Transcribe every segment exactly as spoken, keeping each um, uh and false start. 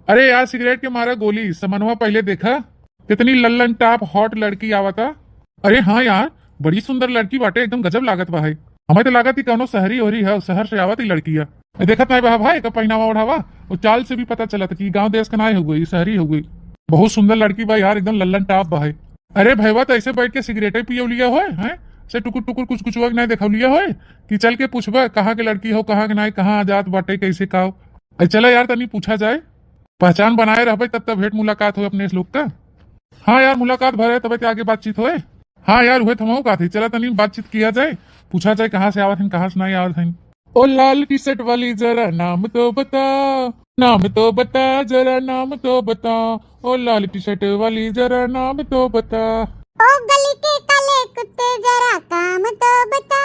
अरे यार, सिगरेट के मारा गोली, समनवा पहिले देखा, कितनी लल्लन टाप हॉट लड़की आवता। अरे हाँ यार, बड़ी सुंदर लड़की बाटे, एकदम गजब लागत बा है। हमें तो लागत कि कौनो शहरी ओहरी है, शहर से आवत ही लड़की है। ए, देखत नाई बा भाई, एकर पहिनावा ओढ़ावा, वो चाल से भी पता चलत कि गांव देश के नाई हुए, ई शहरी हुए। बहुत सुंदर लड़की बा यार, एकदम लल्लन टाप बा है। अरे भैया, तो ऐसे बैठ के सिगरेटे पियौलिया होए हैं, से टुकुर टुकुर कुछ कुछ नाई देखौलिया होए कि चल के पूछबा कहाँ के लड़की हो, कहाँ के नाई, कहाँ जात बाटे, कैसे का हो। ए, चला यार, तनी पूछा जाए, पहचान बनाए रहबे, तब तब भेंट मुलाकात हो अपने लोग का। हाँ यार, मुलाकात भरे तबे ते आगे बातचीत होए। हाँ यार, उहे तो हमहू कहत हई, चला तनी बातचीत किया जाए, पूछा जाए कहाँ से आवत हईन, कहाँ से नाई आवत हईन। ओ लाल टी शर्ट वाली, जरा नाम तो बता, नाम तो बता, जरा नाम तो बता। ओ लाल टी शर्ट वाली, जरा नाम तो बता। ओ गली के काले कुत्ते, जरा काम तो बता।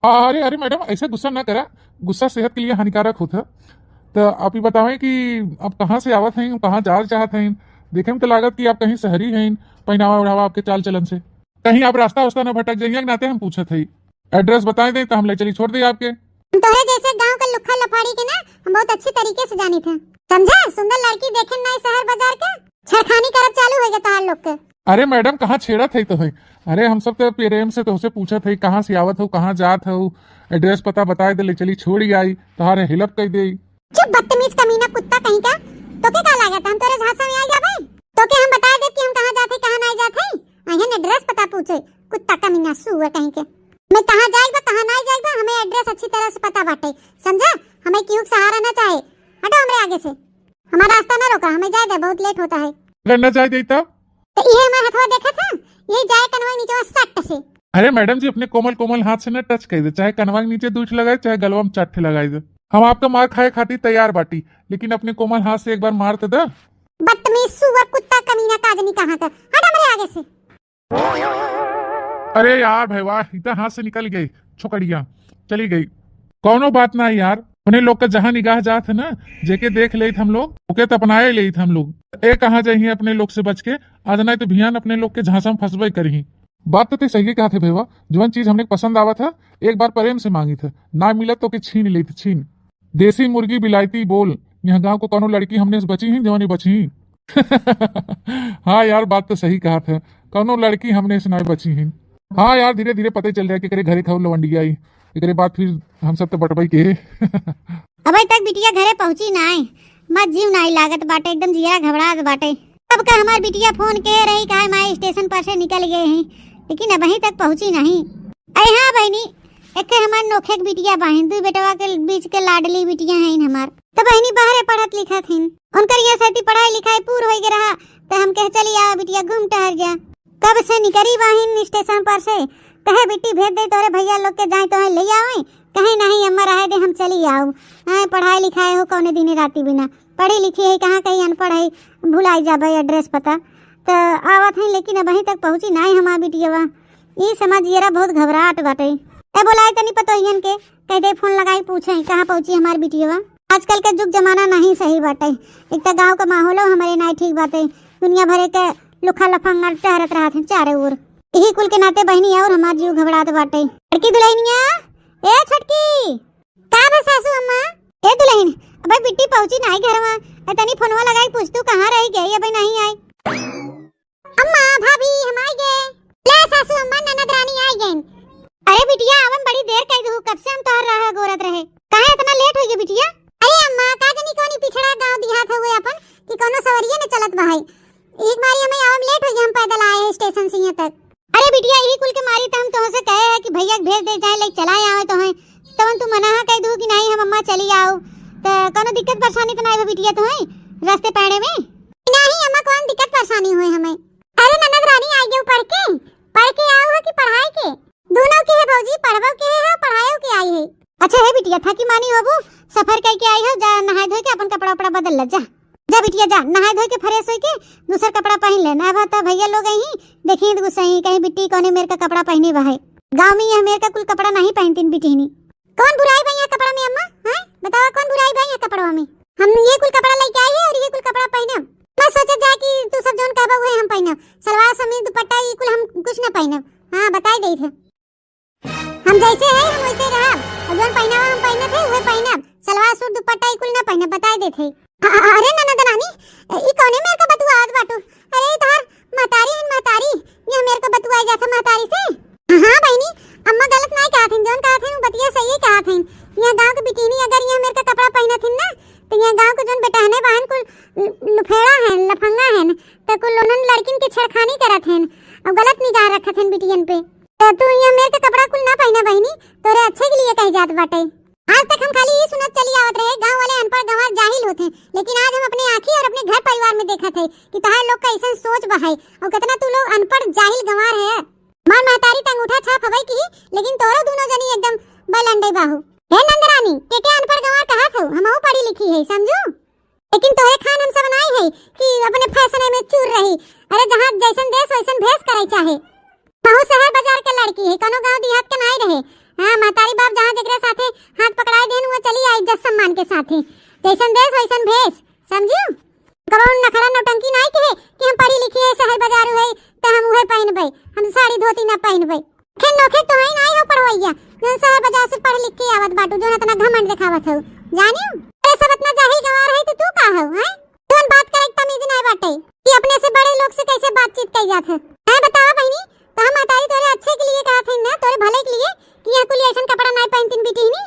अरे, अरे मैडम, ऐसे गुस्सा ना करा, गुस्सा सेहत के लिए हानिकारक होत है। तो आप ही बतावें कि आप कहाँ से आवत हैं, कहाँ जाल चाहत हैं? देखे में तो लागत कि आप कहीं शहरी हैं, पहनावा ओढ़ावा आपके चाल चलन से। कहीं आप रास्ता वास्ता ना भटक जाइए, नाते हम पूछत हई। एड्रेस बताए दें तो हम ले चली छोड़ दे आपके। हम तोहरे जैसे गांव के लुक्खा लफाड़ी के ना, हम बहुत अच्छी तरीके से जानी थे, समझा? सुंदर लड़की देखे ना शहर बाजार के, छेड़खानी करब चालू हो गया तोहार लोग के। अरे मैडम, कहाँ छेड़त है तो है? अरे हम सब तो प्रेम से तोहसे पूछत है, कहाँ से आवत हो, कहाँ जात हो, एड्रेस पता बताए दे, ले चली छोड़ी आई, तोहारे हेल्प कर दे। चुप बदतमीज कमीना कुत्ता कहीं का, तोके का लागत हम तोरे झांसा में आ जाबे? तोके हम बता देब कि हम कहाँ जात है, कहाँ नाई जात है। अहन एड्रेस पता पूछे, कुत्ता कमीना सुअर कहीं के। मैं कहाँ जाइबा, कहाँ नाई जाइबा, हमें एड्रेस अच्छी तरह से पता बाटे, समझा? हमें केहू के सहारा ना चाहे, हटो हमरे आगे से। हमारा रास्ता ना रोका, हमें जाए दे, बहुत लेट होता है। अगर न जाए दे तब? तो इहे हमार हथवा देखत है, यही जाए कनवा नीचे सट से। अरे मैडम जी, अपने कोमल कोमल हाथ से ना टच कर दे, चाहे कनवा के नीचे दू ठे लगाए, चाहे गलवा में चार ठे लगाए दे। हम आपका मार खाए खातिर तैयार बाटी, लेकिन अपने कोमल हाथ से एक बार मार तो दे। बदतमीज सुअर कुत्ता कमीना काजनी कहाँ का, हट हमरे आगे से। अरे यार भैया, इतना हाथ से निकल गई छोकड़िया, चली गई। कौनो बात ना यार, अपने लोग का जहाँ निगाह जात है ना, जेके देख लेत हम लोग, ओके तो अपनाए लेत हम लोग। ए कहाँ जाइए अपने लोग से बच के, आज नहीं तो भियान अपने लोग के झांसा में फंसबे करही। बात तो ते सही कहत है भैया, जवन चीज हमने पसंद आवत है, एक बार प्रेम से मांगी थे, ना मिलत तो के छीन लेत, छीन। देसी मुर्गी बिलायती बोल, यहाँ गांव को कौनो लड़की हमने से बची ही, जवानी बची ही। हाँ यार, बात तो सही कहत है, कौनो लड़की हमने से ना बची ही। हाँ यार, धीरे धीरे पता चल जाए कि एकरे घरे खाऊ लवंडिया आई, एकरे बाद फिर हम सब तो बटबई के। अबे तक बिटिया घरे पहुंची नाई, मत जीव नाई लागत बाटे, एकदम जियरा घबरात बाटे। अब का हमार बिटिया फोन के रही, कहे माई स्टेशन पर से निकल गए हैं, लेकिन अबहीं तक पहुंची नहीं। अरे हाँ बहिनी, एक हमार नोखे के बिटिया बाहिन, दुई बेटवा के बीच के लाडली बिटिया हैं हमार। तो बहिनी बाहरे पढ़त लिखत हैं, उनकर यहाँ साथी पढ़ाई लिखाई पूर हो गए रहा, तो हम कहे चली आवा बिटिया घूम टहर जा। कब से निकरी बाहिन स्टेशन पर से, कहे बिट्टी भेज दे तोरे भैया लोग के, जाए तोहे ले आवे, कहे नहीं अम्मा रहे दे, हम चली आऊ। हाँ, पढ़ाई लिखाई हो कौने दिने राती बिना, पढ़ी लिखी है कहाँ, कहीं अनपढ़ है, भुलाई जाबे एड्रेस पता। तो आवत है लेकिन अबहीं तक पहुँची नहीं हमार बिटियवा। ई समझ जियरा बहुत घबराहट बाटे। ए बोलाई तनी पतोहियन के, कह दे फोन लगाई पूछे कहाँ पहुँची हमार बिटियवा। आजकल के जुग जमाना नहीं सही बाटे, एक तो गाँव का माहौलो हमारे नाई ठीक बाटे, दुनिया भरे के लुखा लफंगा टहरत रहत हैं चारों ओर। यही कुल के नाते बहिनी और हमार जीव घबरात बाटे। छोटकी दुल्हनिया, ए छोटकी। का बा सासू अम्मा? ए दुल्हन, अबे बिट्टी पहुँची नाई घरवा, ए तनी फोनवा लगाई पूछ तू कहाँ रह गई, अबे नहीं आई। अम्मा, भाभी, हम आई गए। ले सासू अम्मा, ननद रानी आई गईन। अरे बिटिया, आवन बड़ी देर कई दहू, कब से हम तोहर राह गोरत रहे। काहे इतना लेट होई गए बिटिया? अरे अम्मा, का जानी कौनी पिछड़ा गांव देहात हुए अपन कि कौनो सवरिये न चलत बहाई। एक बारी हमें आवे में लेट होई गए, हम पैदल आए हैं स्टेशन से यहाँ तक। अरे बिटिया, यही कुल के मारी तो हम तोहसे कहे है कि भैया के भेज दे, जाए ले चला आवे तोहे। तवन तू मना कह दू कि नहीं हम अम्मा चली आओ, तो कौनो दिक्कत परेशानी तो नहीं बा बिटिया तोहे रास्ते पैड़े में? नहीं अम्मा, कौन दिक्कत परेशानी हुई हमें? अरे ननद रानी आई गयो पढ़ के, पढ़ के आओ है कि पढ़ाई के? दोनों के है भौजी, पढ़बो के है, पढ़ायो के आई है। अच्छा है बिटिया, थकी मानी होबू, सफर कई के आई हो, जा नहाए धोए के अपन कपड़ा उपड़ा बदल ल जा। जा बिटिया जा, नहाए धोए के फ्रेश होए के दूसर कपड़ा पहन ले, ना बा त भैया लोग आई देखी गुस्साई, कहीं बिट्टी कौने मेर का कपड़ा पहने बा है। गाँव में यह मेर का कुल कपड़ा नहीं पहनतीन बिटिहनी। कौन भुलाई बा यहाँ कपड़ा में अम्मा? हैं? बतावा कौन भुलाई बा यहाँ कपड़वा में? हम ये कुल कपड़ा लेके आई है और ये कुल कपड़ा पहनब। मैं सोचत जा कि तू सब जौन कहबा उहे हम पहनब। सलवार समीज दुपट्टा ये कुल हम कुछ ना पहनब। हाँ, बताई देत है। हम जैसे है हम वैसे रहब। और जौन पहनावा हम पहनत है उहे पहनब। सलवार सूट दुपट्टा ये कुल ना पहनब, बताई देत है। अ-, अ-, अरे ननद रानी, ई कौने मेर का बतुआवत बाटू? अरे ई तोहार महतारी हन, महतारी। ये मेर का बतुआई जात है महतारी से। हाँ बहिनी, अम्मा गलत नाई कहत हन, जौन कहत हन, वो बतिया सही कहत हन। ये गाँव के बिटिनी अगर ये मेर का कपड़ा पहिनत हन ना, तो ये गाँव के जौन बेटहने बहन कुल लुफेड़ा हन, लफंगा हन, तो कुल उन्हन लड़किन के छेड़खानी करत हन और गलत निगाह रखत हन बिटियन पे। तो तू ये मेर का कपड़ा कुल ना पहिना बहिनी, तोरे अच्छे के लिए कही जात बाटे। आज तक हम खाली ई सुनत चली आवत रहे, गाँव वाले अनपढ़ गंवार जाहिल होत हैं, लेकिन आज हम अपने आँखी और अपने घर परिवार में देखत है कि तहार लोग का अइसन सोच बा है और कितना तू लोग अनपढ़ जाहिल गंवार है। हमार महतारी त अंगूठा छाप हवै की, लेकिन तोरो दोनों जनी एकदम बलंडे बाहू। हे नंदरानी, के के अनपढ़ गंवार कहत हऊ? हमहू पढ़ी लिखी है, समझू? लेकिन तोहे खान हम सब नाई है कि अपने फैसने में चूर रही। अरे जहाँ जैसन देश वैसन भेष करे चाहे। महू शहर बाजार के लड़की है, कोनो गाँव देहात के नाई रहे। हाँ, महतारी बाप जहाँ जेकरे साथे हाथ पकड़ाई देन, वो चली आई इज्जत सम्मान के साथे। जैसन देश वैसन भेष, समझू? कबहुँ नखरा नौटंकी नाई कहे कि हम पढ़ी लिखी है, शहर बाजारू है, त हम उहे पहिनबै, हम साड़ी धोती ना पहिनबै। खेन नोखे तो है नाई हो पढ़वैया, जौन शहर बाजार से पढ़ लिख के आवत बाटू, जौन इतना घमंड देखावत हऊ, जानियो? अरे सब इतना जाहिल गंवार है तो तू का हऊ, हैं? जौन बात करे के तमीज नाई बाटे कि अपने से बड़े लोग से कैसे बातचीत कई जात है। हैं बतावा बहिनी, तो हम महतारी तोरे अच्छे के लिए कहत हई ना, तोरे भले के लिए कि यहाँ कुल अइसन कपड़ा नाई पहनतीन बिटिहनी।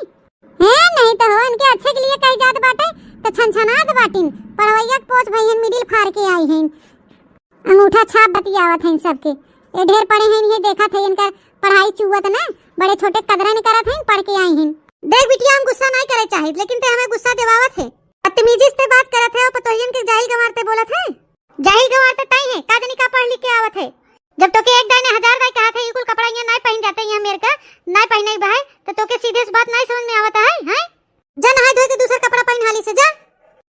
हैं, नहीं तो हो, इनके अच्छे के लिए कही जात बाटे, तो छनछनात बाटिन। पढ़वैया के पोच भइहन, मिडिल फार के आई हैं। अंगूठा छाप बतियावत हैं सबके। ये ढेर पढ़े हैं, ये देखत है, इनकर पढ़ाई चुअत ना, बड़े छोटे कदरन करत हैं, पढ़ के आई हैं। देख बिटिया, हम गुस्सा नहीं करे चाहित, लेकिन ते हमें गुस्सा दिवावत है। बदतमीजी से बात करत है और पतोहियन के जाहिल गंवार ते बोलत है। जाहिल गंवार ते तई है, का जानी का पढ़ लिख के आवत है। जब तोके एक दाई ने हजार दाई कहा था, "ई कुल कपड़ा यहाँ नाई पहन जाते, यहाँ मेर का नाई पहने बा है," तो तोके सीधे से बात नाई समझ में आवता है, हैं? जा नहाए धोए के दूसर कपड़ा पहन हाली से, जा।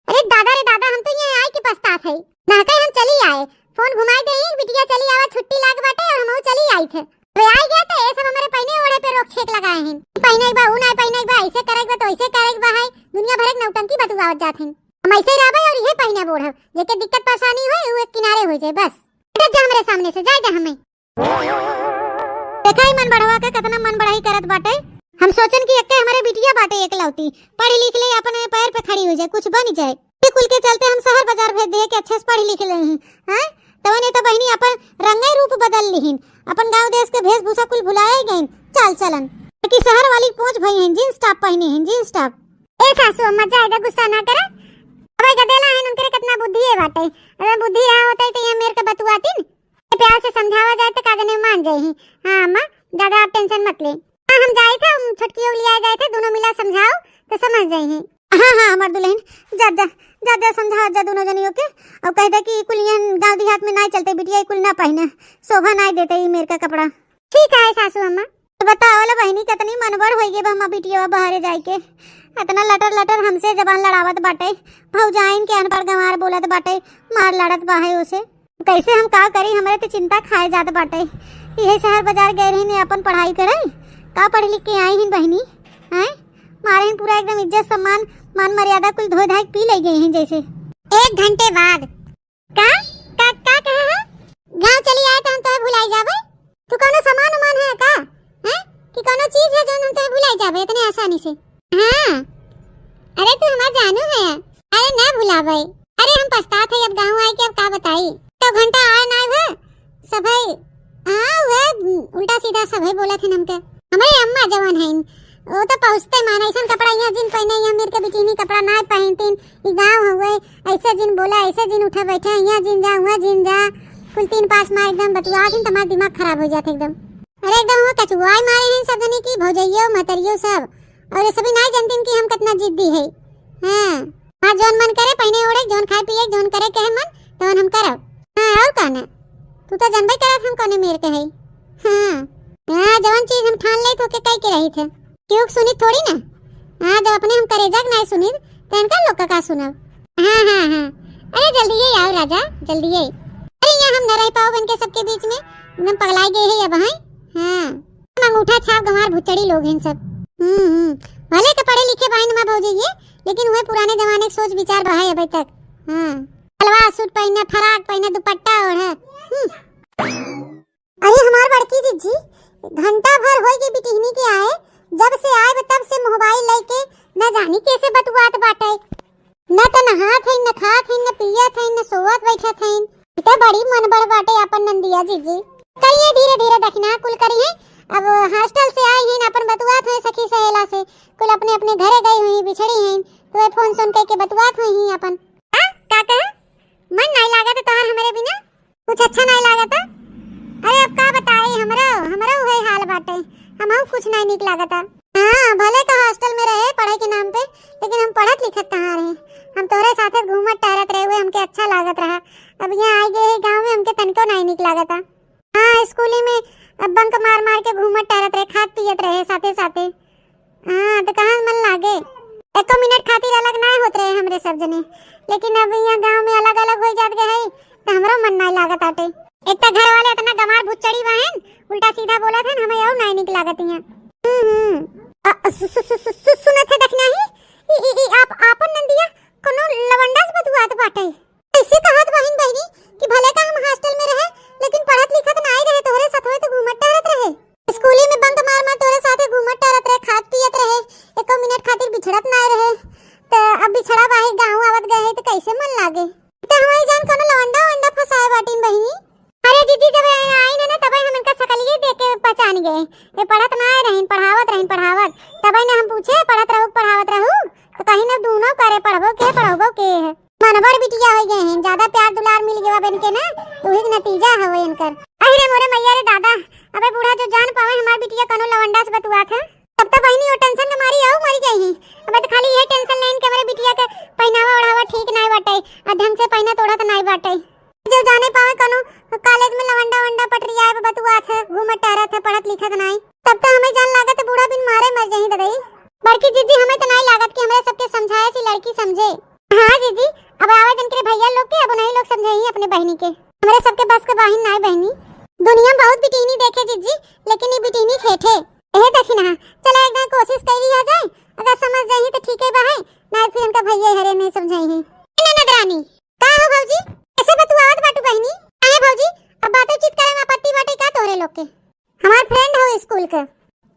अरे दादा रे दादा, हम तो यहाँ आई के पछतात है, नहके हम चली आए, फोन घुमाई दे, बिटिया चली आवा, छुट्टी लाग बाटे और हम चली आई थे। अबे आई गया तो ये सब हमारे पहने ओढ़े पे रोक छेक लगाए हैं, पहने एक बा, ऊ नाई पहने एक बा, ऐसे करे एक बा, तो ऐसे करे एक बा है, दुनिया भर एक नौटंकी बतुआवत जात हैं। हम ऐसे ही रहबे और ये पहने ओढ़ब, जेके दिक्कत परेशानी होए, ऊ एक किनारे हो जाए बस। हट जा हमरे सामने से, जाए दे हमें। देखा ही मन बढ़वा के कितना मन बढ़ाई करत बाटे। हम सोचन कि एक्के हमरे बिटिया बाटे एकलौती, पढ़ लिख ले, अपने पैर पे खड़ी हो जाए, कुछ बन जाए। ये कुल के चलते हम शहर बाजार भेज दिए कि अच्छे से पढ़ लिख ले ही, हैं? तवने तो बहिनी अपन रंगे रूप बदल लिहिन, अपन गाँव देश के वेशभूषा कुल भुलाए गइन, चाल चलन। कि शहर वाली पोच भई हैं, जींस टॉप पहने हैं, जींस टॉप। ए सासू अम्मा, ज्यादा गुस्सा ना करा। अबे गदेला हैं, उनके कितना बुद्धि है बाटे। अबे बुद्धि यहाँ होता है तो यहाँ मेर के बतुआतीन। प्यार से समझावा जाए तो का जाने मान जाए ही। हाँ अम्मा, ज्यादा आप टेंशन मत ले। हाँ, हम जाए थे, हम छोटकी ओलिया जाए थे, दोनों मिला समझाओ तो समझ जाए ही। हाँ, हाँ, हमार दुल्हन, जा, जा, जा, जा, समझा जा दोनों जनियों के, और कह दे कि कुल यहाँ गाँव देहात में ना चलते बिटिया, कुल ना पहने, शोभा ना देते ई मेर का कपड़ा। ठीक है सासू अम्मा। तो बताओ ला बहिनी, कितनी मनबढ़ होई गई बा हमार बिटिया बाहरे जाए के, इतना लटर लटर हमसे जबान लड़ावत बाटे, भौजाइन के अनपढ़ गंवार बोलत बाटे, मार लड़त बा है उसे। कैसे हम का करी, हमरे तो चिंता खाए जात बाटे। इहे शहर बाजार गए रही ने अपन पढ़ाई करे, का पढ़ लिख के आई हिन बहिनी, हैं? मारे हिन पूरा एकदम इज्जत सम्मान, मान मर्यादा कुल धोए धाए के पी ले गई हिन जैसे। एक घंटे बाद। का? का, का कहे है? गाँव चली आए तो हम तोहे भुलाई जाबे? तू कोनो सामान उमान है का? हैं? कि कोनो चीज है जौन हम तोहे भुलाई जाबे इतने आसानी से? हाँ। अरे तू हमार जानू है। अरे ना भुलाबे। अरे हम पछतात है अब गाँव आए के, अब का बताई। तो घंटा आए ना भा। सभई, हाँ, उहे उल्टा सीधा सभई बोलत हन हमके। हमरे अम्मा जवन हईन, वो तो पहुँचते मान, ऐसन कपड़ा यहाँ जिन पहने, यहाँ मेर के बिटिनी कपड़ा ना पहनतीन, ई गाँव हवे, ऐसे जिन बोला, ऐसे जिन उठा बैठा, यहाँ जिन जा, वहाँ जिन जा, कुल तीन पाँच मार एकदम बतुआत हन, तमार दिमाग खराब हो जात एकदम। अरे एकदम वो कचुआई मारे हैं सब जने की, भौजइयो, महतरियो सब, और ये सभी ना जानतीन कि हम कितना जिद्दी है। हाँ। हाँ, जौन मन करे पहिने ओढ़े, जौन खाए पिए, जौन करे कहे मन, तौन हम करब। हाँ, और का ना? तू तो जानबे करत हम कौने मेर के हई। हाँ। हाँ, जौन चीज हम ठान ले तो के कह के रही थे। क्यों सुनी थोड़ी ना। हाँ, जब अपने हम करेजा के नाई सुनी, तो इनका लोग का, का सुनब? हाँ, हाँ, हाँ। अरे जल्दी ही आओ राजा, जल्दी ही। अरे यहाँ हम न रह पाओ इनके सबके बीच में, एकदम पगलाई गए हैं अब, हैं? हाँ। हम अंगूठा छाप गंवार भुचड़ी लोग हैं सब। हम्म, हम्म। भले के पढ़े लिखे बाइन माँ भौजी ये, लेकिन वह पुराने जमाने के सोच विचार बा है अबे तक। हाँ। सलवार सूट पहने, फराक पहने, दुपट्टा ओढ़े। हम्म। अरे हमार बड़की जीजी, घंटा भर होई गई बिटिहनी के आए, जब से आए बा तब से मोबाइल लेके न जानी कैसे बतुआत बाटे। न त नहात हइन, न खात हइन, न पियत हइन, न सोवत बैठत हइन। ई त बड़ी मनबढ़ बाटे आपन नंदिया जीजी। करिहैं धीरे धीरे दखिनहा कुल करिहैं। अब हॉस्टल से आई हइन, आपन बतुआत होई सखी सहेला से, कुल अपने अपने घरे गई हुई, बिछड़ी हइन, तो ये फोन सोन कइके बतुआत होई ही आपन। हाँ, का कहे? मन नाई लागत तोहार हमरे बिना? कुछ अच्छा नाई लागत? अरे अब का बताई, हमरो, हमरो उहे हाल बाटे, हमहू कुछ नाई नीक लागत। हाँ, भले का हॉस्टल में रहे पढ़े के नाम पे, लेकिन हम पढ़त लिखत कहाँ रहे? हम तोहरे साथे घूमत टहरत रहे, उहे हमके अच्छा लागत रहा। अब यहाँ आई गए गाँव में, हमके तनिको नाई नीक लागत। हाँ, स्कूली में अब बंक मार मार के घूमत टहरत रहे, खात पियत रहे साथे साथे। हाँ, तो कहाँ मन लागे? एको मिनट खातिर अलग नाई होत रहे हमरे सब जने, लेकिन अब यहाँ गाँव में अलग अलग हो जात गए है, तो हमरो मन नाई लागत आटे। एक तो घर वाले इतना गंवार भुच्चड़ी बहन, उल्टा सीधा बोलत हन, हमें और नाई निक लागत यहाँ। हम्म, हम्म। अ, सु-, सु-, सु-, सु-, सु-, सुनत है दखिनही, ई, ई, ई आप आपन नंदिया कोनो लवंडा से बतुआत बाटे। ऐसे कहत बहिन बहिनी कि भले का हम हॉस्टल में रहे, लेकिन पढ़त लिखत नाई रहे, तोहरे साथवे तो घूमत टहरत रहे। स्कूली में बंक मार मार तोहरे साथे घूमत टहरत रहे, खात पियत रहे, एको मिनट खातिर बिछड़त नाई रहे। त अब बिछड़ा बाहिर गाँव आवत गए है तो कैसे मन लागे? त हमारी जान कोनो लवंडा वंडा फंसाए बाटिन बहिनी। अरे जीजी, जब आई ना, ना तब हम इनका शकलिए देख के पहचान गए। ये पढ़त नाई रहिन, पढ़ावत रहिन, पढ़ावत। तब ने हम पूछे, "पढ़त रहू, पढ़ावत रहू?" तो कहीं ना दूनो करे, "पढ़बो के, पढ़बो के है।" मनबढ़ बिटिया हो गए हैं, ज्यादा प्यार दुलार मिल गया बन के ना, तो वही नतीजा है वो इनकर। अरे मोरे मैया रे दादा, अबे बूढ़ा जो जान पावे हमार बिटिया कनो लवंडा से बतुआत है। तब तो बहिनी वो टेंशन के मारी आऊ मरी गई ही। अबे तो खाली ये टेंशन लेन के हमरे बिटिया के पहनावा ओढ़ावा ठीक नाई बाटे, आ ढंग से पहनत ओढ़त नाई बाटे। जो जाने पावे कनो कॉलेज में लवंडा वंडा पटरिया बतुआत है, घूमत टहरत है, पढ़त लिखत नाई। तब तो हमें जान लागत बूढ़ा बिन मारे मर जाही ददई। बड़की जीजी, हमें तो नाई लागत कि हमरे सबके समझाए से लड़की समझे। हाँ जीजी, अब आवे दिन के भैया लोग के, अब नहीं लोग समझाई अपने बहिनी के। हमरे सबके बस के बाहिन नाई बहिनी। दुनिया में बहुत बिटिहनी देखे जीजी, लेकिन ये बिटिहनी ठेठे। ए दखिनहा, चला एक बार कोशिश कर लिया जाए, अगर समझ जाई तो ठीक है बा है, नाई फिर इनका भैया हरे नहीं समझाई है। ए ननद रानी, का हो भौजी, कैसे बतुआवत बाटू बहिनी? काहे भौजी, अब बातचीत करे में आपत्ति बाटे का तोहरे लोग के? हमार फ्रेंड हो स्कूल के।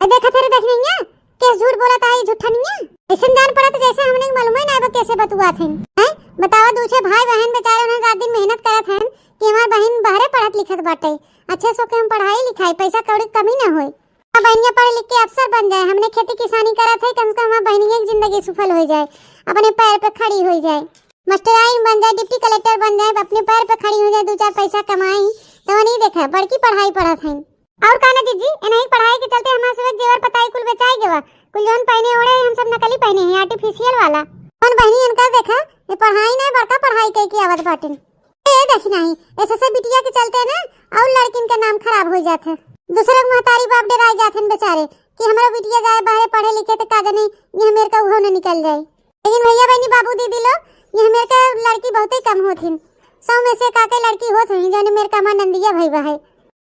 ए देखा तेरे दखिनहा, कैसे झूठ बोलत आई झूठनिया। ऐसन जान पड़त जैसे हमने के मालूम ही ना बा कैसे बतुआत हन। हैं? बतावा, दूसरे भाई बहन बेचारे उन्हें रात दिन मेहनत करत हन कि हमार बहिन बहरे पढ़त लिखत बाटे, अच्छे से ओके हम पढ़ाई लिखाई, पैसा कौड़ी के कमी ना होए। अब बहिनिया पढ़ लिख के अफसर बन जाए, हमने खेती किसानी करत है, कम से कम हमार बहिनिया की जिंदगी सफल हो जाए, अपने पैर पे खड़ी हो जाए, मास्टराइन बन जाए, डिप्टी कलेक्टर बन जाए, अपने पैर पे खड़ी हो जाए, दो चार पैसा कमाई, तो वो नहीं देखा, बड़की पढ़ाई पढ़त है। और का ना जीजी, इन्हीं पढ़ाई के चलते हमार सब जेवर पताई कुल बेचाई गवा। कुल जौन पहने ओढ़े हम सब नकली पहने हैं, आर्टिफिशियल वाला। कौन बहिनी इनका देखा, ये पढ़ाई ना बड़का पढ़ाई कह के आवत बाटिन। ए दखिनही, ऐसे से बिटिया के चलते ना और लड़किन का नाम खराब हो जात है। दूसरे के महतारी बाप डराए जात हैं बेचारे कि हमारा बिटिया जाए बाहरे पढ़े लिखे तो का जाने ये मेर का उहो न निकल जाए। लेकिन भैया बहनी बाबू दीदी लोग, ये मेर का लड़की बहुते कम होत हिन। सौ में से काके लड़की होत हुई, जौन मेर का हमार नंदिया भई बा है।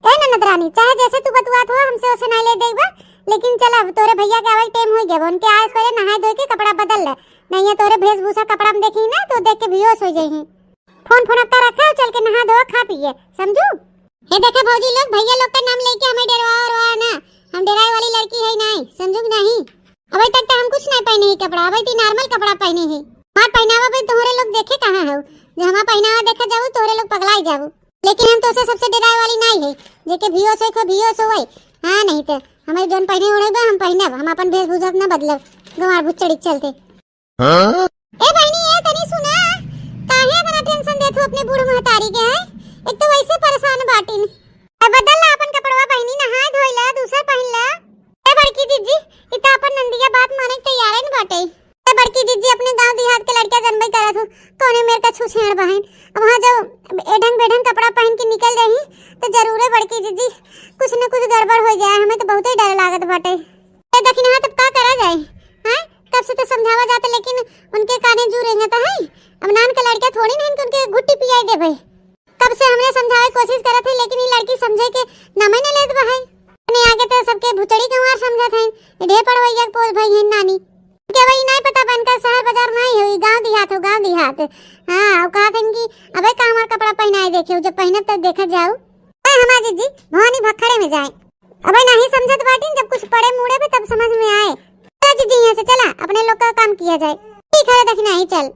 ए ननद रानी, चाहे जैसे तू बतुआत हो, हमसे ओसे नाई ले देबा, लेकिन चल अब तोरे भैया के आवे के टाइम हो गया, उनके आए से पहले नहाए धोए के कपड़ा बदल ले, नहीं है तोरे वेशभूषा कपड़ा में देखी ना तो देख के बेहोश हो जाई। फोन फोन का रखा, चल के नहा धो खा पिए, समझू? हे देखा भौजी लोग, भैया लोग का नाम लेके हमें डरवाओ रवा ना, हम डराए वाली लड़की है नहीं, समझू कि नहीं? अबे तक तो हम कुछ नहीं पहने ही कपड़ा, अबे तो नॉर्मल कपड़ा पहने ही। हमार पहनावा भी तोहरे लोग देखे कहाँ हो, जो हमार पहनावा देखा जाऊ तोहरे लोग पगलाई जाऊ। लेकिन हम तोसे सबसे डराए वाली नहीं है, जेके बेहोश होए को बेहोश होए। हाँ, नहीं तो हमारे जौन पहने ओढ़े बा, हम पहनब, हम अपन वेशभूषा न बदलब, गंवार भुच्चड़ी के चलते। हाँ? ए बहिनी, ए तनी सुना, काहे इतना टेंशन देत हो अपने बूढ़ महतारी के, हैं? एक तो वैसे परेशान बाटिन। ए बदल ला अपन कपड़वा बहिनी, नहाए धोए ला, दूसर पहिन ला। ए बड़की जीजी, ई त अपन नंदिया बात माने के तैयार है न बाटे। ए बड़की जीजी, अपने गांव देहात के लड़किया जनबे करत हो, कौने मेर का छुछेड़ बहिन। अब वहाँ जब एढंग बेढंग कपड़ा पहन के निकल जाही, तो जरूरे बड़की जीजी कुछ न कुछ गड़बड़ हो जाए। हमें तो बहुते डर लागत बाटे। ए दखिनहा, तब का करा जाए? हाँ, कब से तो समझावा जाता, लेकिन उनके काने जू रेंगत है। अब नान के लड़किया थोड़ी ना इनके उनके घुट्टी पियाई देबे। कब से हमने समझावे कोशिश करत है, लेकिन ये लड़की समझे के नामे न लेत बा है। अपने आगे तो सबके भुचड़ी गंवार समझत हैं, ढेर पढ़वैया के पोल भई हैं नानी। के वही नहीं पता बनकर शहर बाजार नहीं होई, गांव देहात हो, गांव देहात। हाँ, वो कहा था कि अबे का हमार कपड़ा पहनाए देखे, जब पहनब तब देखा जाऊ। ओए हमार जीजी, भवानी भखड़े में जाए। अबे नहीं समझत बाटिन, जब कुछ पड़े मुड़े पे तब समझ में आए। चला जीजी, यहाँ से चला, अपने लोग का काम किया जाए। ठीक है, दखिनही चल।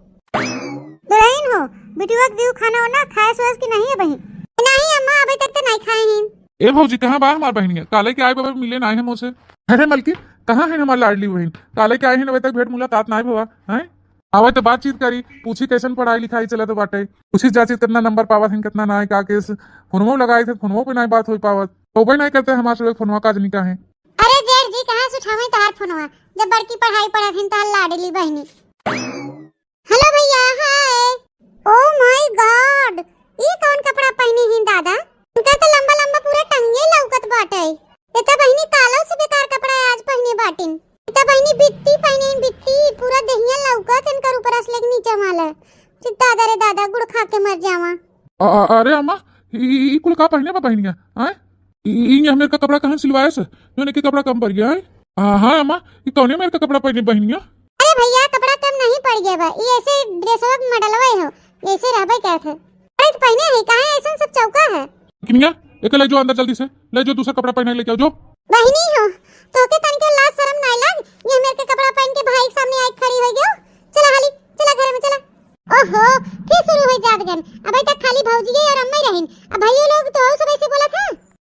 दुलहिन हो, बिटिया के दियो खाना वाना, खाए सोएस कि नहीं अबहीं? नहीं अम्मा, अबहीं तक तो नहीं खाए हैं। ए भौजी, कहाँ बा हमार बहिनिया? काले के आए बाबा मिले ना है मोसे। अरे मलकिन, कहाँ है हमार लाडली बहिन? काले के आए हैं, अबहीं तक भेंट मुलाकात ना भवा, हैं? आवे तो बातचीत करी, पूछी कैसन पढ़ाई लिखाई चलत बाटे, पूछी चाची कितना नंबर पावत हैं, कितना ना है, का केस। फोनवो लगाए थे, फोनवो पे नहीं बात हो पावत, तो नहीं करते हमारे से फोनवा काज निका है। अरे जेठ जी, कहाँ से उठावे तहार फोनवा, जब बड़की पढ़ाई पढ़त हैं तहार लाडली बहिनी। हेलो भैया, हाय। Oh my God, ई कौन कपड़ा पहने हैं दादा? इनका तो लंबा लंबा पूरा टंगिए लौकत बाटे। ये तो बहिनी कालो से बेकार कपड़ा आज पहने बाटिन। ये तो बहिनी बित्ती पहने हैं, बित्ती, पूरा देहिया लौकत इनकर ऊपर से लेके नीचे वाला। रे दादा रे दादा, गुड़ खा के मर जावा। अ-, अ-, अरे अम्मा, ई, ई, ई कुल का पहने बा बहिनिया? आय? ई, ई, ई मेर का कपड़ा कहाँ सिलवाए से? जोन एक कपड़ा कम पड़ गया है? हाँ, हाँ अम्मा, ई कौने मेर का कपड़ा पहने बहिनिया? अरे भैया, कपड़ा कम नहीं पड़ गया बा, ई ऐसे ड्रेसवा के मॉडलवा हो, ऐसे रहबे करत है। अरे तो पहने है, काहे ऐसन सब चौका है? किनिया, एके ले जो अंदर जल्दी से, ले जो दूसरा कपड़ा पहने लेके आओ जो। बहिनी हो, तोके तनिको लाज शरम नाय लाग? ये मेर के कपड़ा पहन के भाई के सामने आई खड़ी हो गयो। चला हाली, चला घर में चला। ओहो, फिर शुरू हो जात गन। अबे तक खाली भौजिए और अम्मा ही रहिन। अब भाइयों लोग तो हो सब ऐसे बोला था।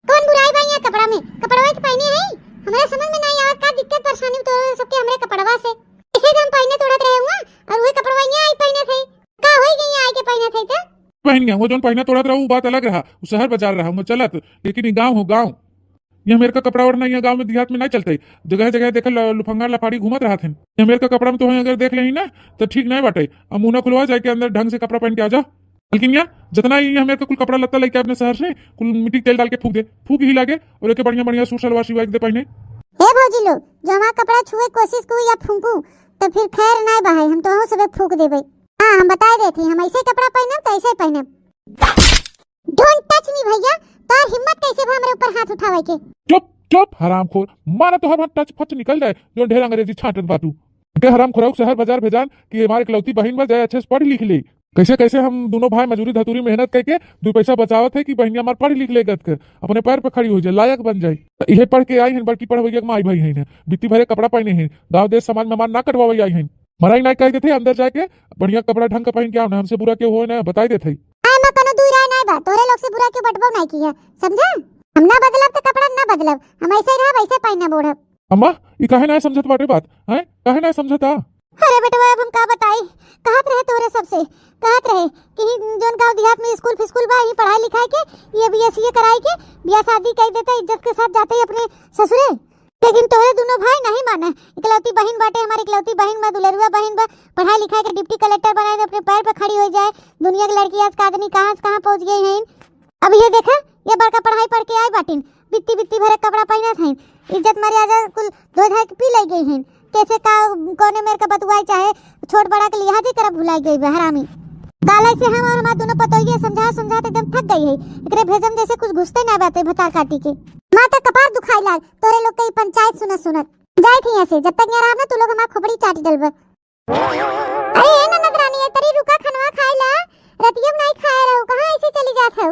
कौन बुराई बा यहाँ कपड़ा में? कपड़वा तो पहने है। हमारे समझ में नहीं आवत का दिक्कत परेशानी तो सबके हमरे कपड़वा से। इसे तो हम पहने तोड़त रहे हुआ और वही कपड़वा यहाँ आई पहने थे। का होई गई आए के पहनत है त? पहन गया, वो जौन पहनत ओढ़त रहा, वो बात अलग रहा, वो शहर बाजार रहा, वो चलत, लेकिन ये गाँव हो, गाँव। ये मेर का कपड़ा ओढ़ना ये गाँव में देहात में नहीं चलते। जगह जगह देखे ल-, लुफंगा लफाड़ी घूमत रहत हैं। ये मेर का कपड़ा में तो अगर देख लेही ना, तो ठीक नहीं बाटे। अब मुंह ना खुलवा, जाके अंदर ढंग से कपड़ा पहन के आ जा। लेकिन या जितना ही ये मेर का कुल कपड़ा लत्ता लेके अपने शहर से, कुल मिट्टी के तेल डाल के फूक दे, फूक ही लागे, और एक बढ़िया बढ़िया सूट सलवार सिवा के दे पहने। हे भौजी लोग, जो हमार कपड़ा छुए कोशिश करू या फूंकू, तो फिर खैर नहीं बहाई, हम तो सबे फूक देबे। हाँ, हम बताए देत ही, हम ऐसे कपड़ा पहनब तो ऐसे पहनब। Don't touch me भैया, तोर हिम्मत कैसे भा हमरे ऊपर हाथ उठावे के? चुप, चुप, हरामखोर, मारा तोहर हाथ टच फच निकल जाए, जो ढेर अंग्रेजी छाटत बाटू। के हरामखोराऊ शहर बाजार भेजान कि हमार इकलौती बहिन बा, जाए अच्छे से पढ़ लिख ले। कैसे कैसे हम दोनों भाई मजूरी धतूरी मेहनत करके दो पैसा बचावत है कि बहिनिया हमार पढ़ लिख ले गत कर, अपने पैर पर खड़ी हो जाए, लायक बन जाए। तो इहे पढ़ के आई हैं, बड़की पढ़वैया के माई भाई हैं, बित्ती भरे कपड़ा पहने हैं, गाँव देश समाज में मार ना कटवावे आई हैं। मराई ना कह देते अंदर जाके बढ़िया कपड़ा ढंग का पहन के आओ ना, हमसे बुरा क्यों हो ना बताई देते। आए में कोनो दुई राय नहीं बा, तोरे लोग से बुरा क्यों बटबो नहीं किया, समझा? हम ना बदलब तो कपड़ा ना बदलब, हम ऐसे ही रहब, ऐसे पहनब ओढ़ब। अम्मा, ई काहे ना समझत बाटे बात, हैं? काहे ना समझत आ? अरे बेटवा, अब हम का बताई, कहत रहे तोरे सबसे, कहत रहे कि जोन गाँव देहात में स्कूल फिस्कूल बा, यहीं पढ़ाई लिखाई के, ये बीएससी कराई के, बियाह शादी कर देते, इज्जत के साथ जाते ही अपने ससुरे। लेकिन तोहरे दोनों भाई नहीं माने। इकलौती बहिन बाटे, हमारी इकलौती बहिन बा, दुलरुआ बहिन बा, पढ़ाई लिखाई के डिप्टी कलेक्टर बनाए दे, अपने पैर पे खड़ी हो जाए। दुनिया के लड़की आज का आदमी कहाँ से कहाँ पहुँच गई हैं। अब ये देखा, ये बड़का पढ़ाई पढ़ के आई बाटिन, बित्ती बित्ती भरे कपड़ा पहनत हैं, इज्जत मर्यादा कुल धो धाय के पी ले गई हैं। कैसे का, कौने मेर का बतुआई, चाहे छोट बड़ा के लिहाज ही करब भुलाई गई बा हरामी। काले से हम और हमार दोनों पतोहिए समझा समझा के एकदम थक गई है। एकरे भेजम जैसे कुछ घुसते ना बाटे भतार काटी के। माँ तो कपार दुखाई लाग तोरे लोग के ई पंचायत सुनत सुनत। जाए थी यहाँ से, जब तक यहाँ रहब ना तू लोग हमार खोपड़ी चाटी डलबे। अरे ए ननद रानी, ए तरी रुका, खनवा खाए ला, रतिया में नहीं खाए रहो, कहाँ ऐसे चली जात हो?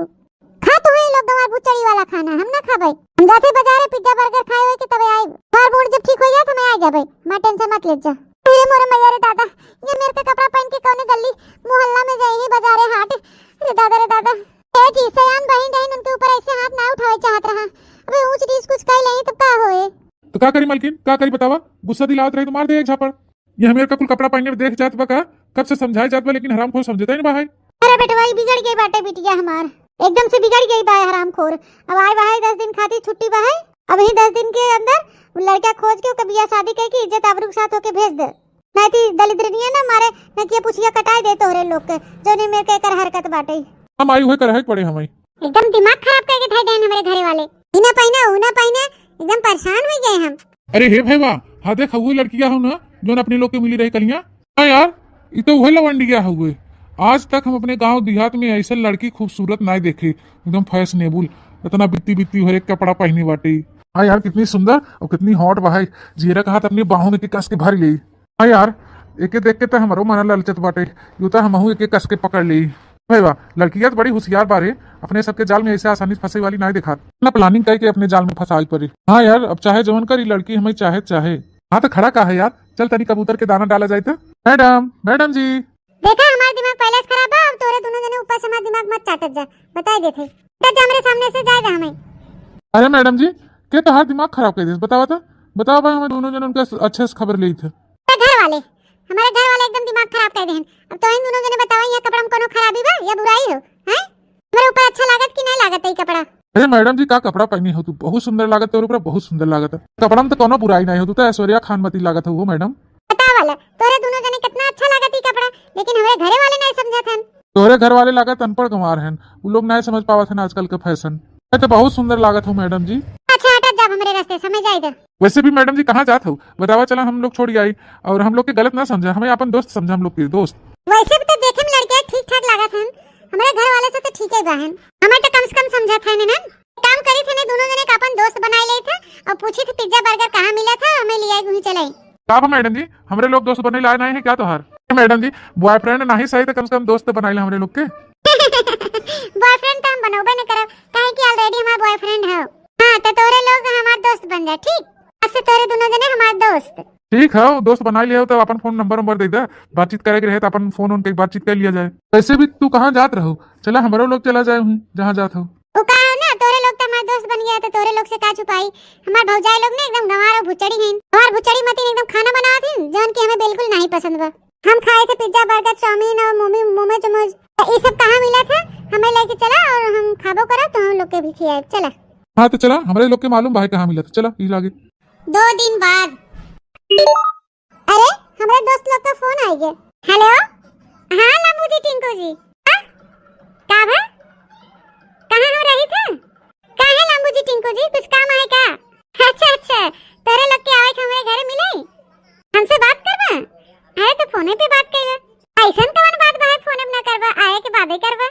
खा तो है लोग गंवार भुचड़ी वाला खाना, हम ना खाबे। हम जाते बाजारे पिज्जा बर्गर खाए होए के तबे आए। हमार मूड जब ठीक हो जात हमें आ जाबे, माँ टेंशन मत ले जा। अरे मोरे मैया रे दादा, ये मेर के कपड़ा पहन के कौने गली मोहल्ला में जाई ही बाजारे हाट। रे दादा रे दादा। ए जी, सयान बहिन रहिन, उनके ऊपर ऐसे हाथ ना उठावे चाहत रहा। अबे ऊंच नीच कुछ कह ले तब का होए? तो का करी मलकिन, का करी बतावा? गुस्सा दिलावत रही तो मार दे एक झापड़। ये हमें का कुल कपड़ा पहने में देख जात बा का? कब से समझाए जात बा, लेकिन हरामखोर समझता ही ना बा है। अरे बेटवा, ई बिगड़ गई बाटे बिटिया हमार, एकदम से बिगड़ गई बा हरामखोर। अब आए बा है दस दिन खातिर छुट्टी बा है, अब ही दस दिन के अंदर लड़का खोज के ओकर बियाह शादी करके इज्जत आबरू के साथ होके भेज दे, नहीं ती दलिद्रनिया ना मारे, न किया पुछिया कटाए दे तोहरे लोग के, जोने मेर के एकर हरकत बाटे। हम आई हुए करहे के पड़े हमें। एकदम दिमाग खराब करके धर देन हमरे घरे वाले। ई ना पहिना, ऊ ना पहिना, एकदम परेशान हो गए हम। अरे हे भैया, हाँ देख, हउए लड़किया हो ना, जोन अपने लोग के मिली रही कलिया। हाँ यार, ई तो उहे लवंडिया हउए। आज तक हम अपने गांव देहात में ऐसे लड़की खूबसूरत नाय देखे, एकदम फैशनेबल, इतना बित्ती बित्ती हर एक कपड़ा पहने बाटे। हाँ यार, कितनी सुंदर और कितनी हॉट बा है। जियरा कहा त अपनी बाहों में के कस के भर ली। हाँ यार, एके देख के त हमरो मन ललचत बाटे, यूं त हमहू एके कस के पकड़ ली। भैया, लड़कियां तो बड़ी होशियार बारे, अपने सबके जाल में ऐसे आसानी से फंसे वाली नाय देखात। ना प्लानिंग करके अपने जाल में फंसाई पड़ी। हाँ यार, अब चाहे जवन करी लड़की हमें चाहे चाहे। हाँ तो खड़ा का है यार, चल तनी कबूतर के दाना डाला जाए तो। मैडम, मैडम जी। देखा, हमार दिमाग पहले से खराब बा, अब तोरे दोनों जने ऊपर से हमार दिमाग मत चाटत जा, बताई देथे। हट जा हमरे सामने से, जाए दे हमें। अरे मैडम जी, के तोहार दिमाग खराब कर देस? बतावा तो, बतावा भाई, हमें दोनों जने उनका अच्छे से खबर लेई थे। तो घर वाले, हमारे घर वाले एकदम दिमाग खराब कर देहन। अब तो इन दोनों जने बतावा, यहाँ कपड़ा में कोनो खराबी बा या बुराई हो, हैं? हमारे ऊपर अच्छा लागत कि नहीं लागत है ये कपड़ा? अरे मैडम जी, का कपड़ा पहनी हो तू, बहुत सुंदर लागत तोरे ऊपर, बहुत सुंदर लागत है। कपड़ा में तो कोनो बुराई नहीं हो, तू तो ऐश्वर्या खान मती लागत हो मैडम। बतावा ला, तोरे दोनों जने कितना अच्छा लागत ई कपड़ा, लेकिन हमारे घरे वाले नहीं समझत हन। तोहरे घर वाले लागत अनपढ़ गंवार हन, उ लोग नाय समझ पावत हन आजकल के फैशन। मैं तो बहुत सुंदर लागत हूँ मैडम जी। अच्छा, हटत जाब हमरे रास्ते से, हमें जाए दे। वैसे भी मैडम जी, कहाँ जात हो बतावा, चला हम लोग छोड़ आई, और हम लोग के गलत ना समझा, हमें अपन दोस्त समझा, हम लोग के दोस्त। वैसे भी तो देखे में लड़के ठीक ठाक लागत हन, हमारे घर वाले से तो ठीक ही बा हन, हमें तो कम से कम समझत हन ना। काम करी थे ने दोनों जने का अपन दोस्त बनाए ले थे और पूछी थे पिज्जा बर्गर कहाँ मिला था, हमें ले आए वहीं चले। का बा मैडम जी, हमरे लोग दोस्त बने लाए नहीं है क्या तोहार? मैडम जी, बॉयफ्रेंड नहीं सही तो कम से कम दोस्त बनाए ले हमरे लोग के। बॉयफ्रेंड तो हम बनोबे न करब, काहे कि ऑलरेडी हमार बॉयफ्रेंड है। हाँ, तो तोरे लोग हमार दोस्त बन जा, ठीक? आज से तोरे दोनों जने हमार दोस्त। ठीक है, दोस्त बनाए लिया हो तो अपन फोन नंबर वंबर दे दे, बातचीत करे के रहे तो अपन फोन उनके बातचीत कर लिया जाए। वैसे भी तू कहाँ जात रहो, चला हमरो लोग चला जाए हूँ जहाँ जात हो। वो का है ना, तोरे लोग तो हमार दोस्त बन गया, तो तोरे लोग से का छुपाई? हमार भौजाई लोग ना एकदम गंवार और भुचड़ी हैं। हमार भुचड़ी मतीन एकदम खाना बनावत हैं, जौन कि हमें बिल्कुल नहीं पसंद बा। हम खाए थे पिज्जा, बर्गर, चाउमीन और मोमी, मोमोज, मोमोज। तो ई सब कहाँ मिला था? हमें लेके चला और हम खाबो करा, तो हम लोग के भी खियाए। चला। हाँ, तो चला, हमरे लोग के मालूम बा है कहाँ मिला था। चला, ई लागे। दो दिन बाद। अरे, हमरे दोस्त लोग का फोन आइ गए। हेलो, हाँ लंबू जी, टिंकू जी, हाँ? का भा? कहाँ हो रही थे? का है लंबू जी, टिंकू जी, कुछ काम आए का? अच्छा, अच्छा, तोरे लोग के आवे के हमरे घरे मिले, हमसे बात करबा? अरे, तो फोने पे बात कइला, ऐसन कवन बात बा, फोने पे ना करबा, आए के बादे करबा।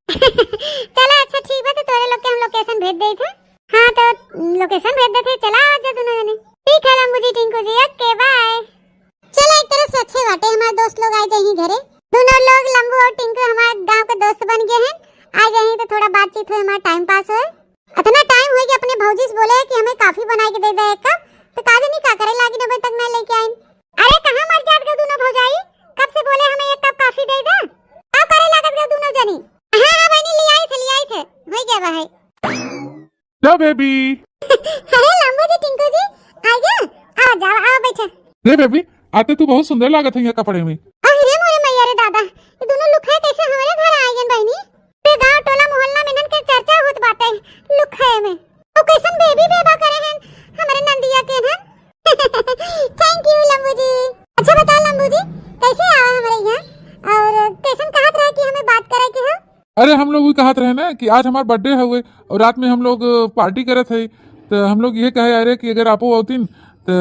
चला, अच्छा, ठीक बा, तो तोरे लोग के हम लोकेशन भेज देई थे। हाँ, तो लोकेशन भेज देते, चला आवा जा दोनों जने। ठीक है लंबू जी, टिंकू जी, ओके, बाय। चला, एक तरह से अच्छे बाटे, हमारे दोस्त लोग आ जाही घरे। दोनों लोग, लंबू और टिंकू, हमारे गांव के दोस्त बन गए हैं। आ जाही तो थोड़ा बातचीत होए, हमारा टाइम पास होए। इतना टाइम होए कि अपने भौजी से बोले कि हमें कॉफी बनाए के दे दे एक कप, तो का जानी का करे लागी, अबे तक नहीं लेके आई। अरे, कहाँ मर जात गए दोनों भौजाई, कब से बोले हमें एक कप कॉफी दे दे, का करे लागत गए दोनों जनी? हाँ, हाँ बहनी, ले आई थे, ले आई थे, हो गया बा है। लो बेबी। अरे लंबू जी, टिंकू जी, आ गया? आओ, जाओ, आओ, बैठा। रे बेबी, आते तू बहुत सुंदर लागत है ये कपड़े में। अरे मोरे मैया रे दादा, ये दोनों लुखाए कैसे हमारे घर आ गए बहनी? पूरे गांव, टोला, मोहल्ला में इनन के चर्चा होत बाटे लुखाए में। तो कैसन बेबी बेबा करे हैं हमारे नंदिया के हैं। Thank you लंबू जी। अच्छा बता लंबू जी, कैसे आवा हमारे यहाँ और कैसन कहत रहा कि हमें बात करे के हो? अरे, हम लोग भी कहत रहे ना कि आज हमार बर्थडे हवे और रात में हम लोग, अ, पार्टी करत है, तो हम लोग ये कहे, अरे, कि अगर आपो आवतिन, तो